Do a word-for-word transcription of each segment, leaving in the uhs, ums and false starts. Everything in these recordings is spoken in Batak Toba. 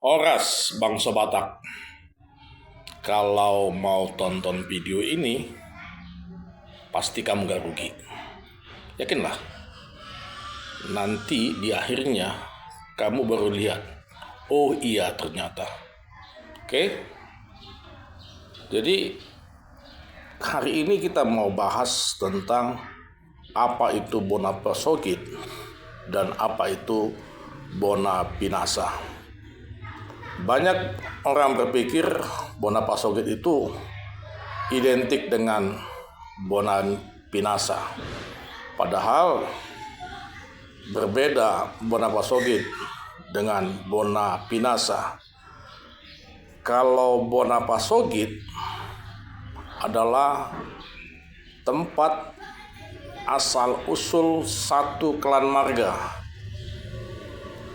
Horas bangso Batak. Kalau mau tonton video ini, pasti kamu gak rugi. Yakinlah, nanti di akhirnya kamu baru lihat, oh iya, ternyata. Oke? Jadi, hari ini kita mau bahas tentang apa itu bona pasogit dan apa itu bona pinasa. Banyak orang berpikir bona pasogit itu identik dengan bona pinasa. Padahal berbeda bona pasogit dengan bona pinasa. Kalau bona pasogit adalah tempat asal usul satu klan marga.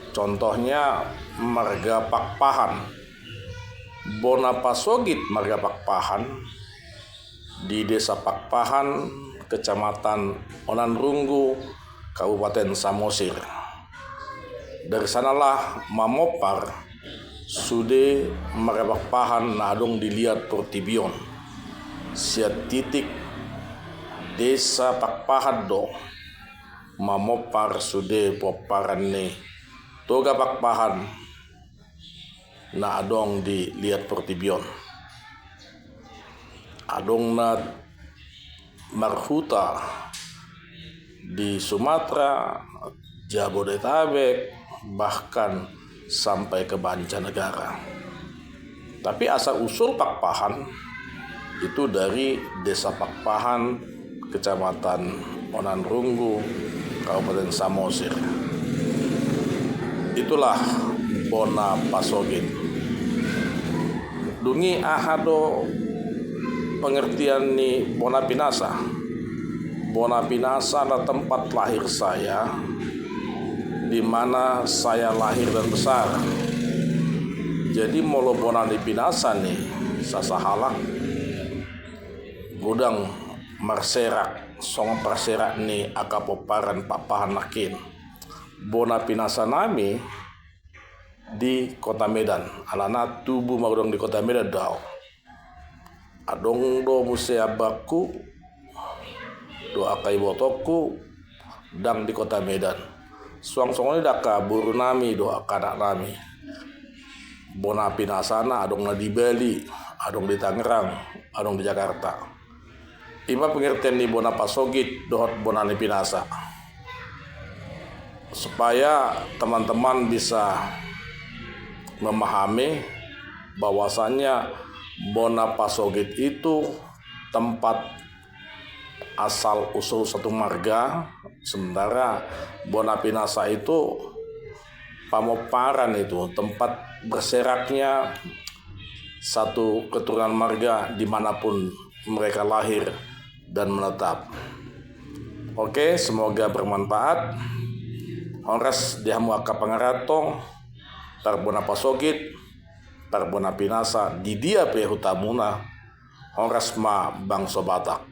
Contohnya marga Pakpahan. Bona pasogit marga Pakpahan di Desa Pakpahan, Kecamatan Onan Runggu, Kabupaten Samosir. Dari sanalah mamompar sude marga Pakpahan na adong di liat portibi on. Sian titik Desa Pakpahan do mamompar sude pomparan ni Toga Pakpahan na adong di liat portibi on. Adong na marhuta di Sumatera, Jabodetabek, bahkan sampai ke mancanegara. Tapi asal usul Pakpahan itu dari Desa Pakpahan, Kecamatan Onan Runggu, Kabupaten Samosir. Itulah bona pasogit. Dung i aha do pengertian ni bona pinasa? Bona pinasa adalah tempat lahir saya, di mana saya lahir dan besar. Jadi molo bona ni pinasa ni sasahalak, godang marserak songon parserak ni angka pomparan Pakpahan nangkin. Bona pinasa nami di Kota Medan, alana tubu magodang di Kota Medan do au. Adong do muse abangku dohot angka ibotongku ndang di Kota Medan. Suang songon i do angka boru nami dohot angka anak nami. Bona pinasana adong na di Bali, adong di Tangerang, adong di Jakarta. I ma pengertian ni bona pasogit dohot bona ni pinasa. Supaya teman-teman bisa memahami bahwasannya bona pasogit itu tempat asal usul satu marga, sementara bona pinasa itu pamomparan, itu tempat berseraknya satu keturunan marga dimanapun mereka lahir dan menetap. Oke, semoga bermanfaat. Horas di hamu angka pangaranto, parbona pasogit, parbona pinasa, di dia pe hutamuna, horas ma bangso Batak.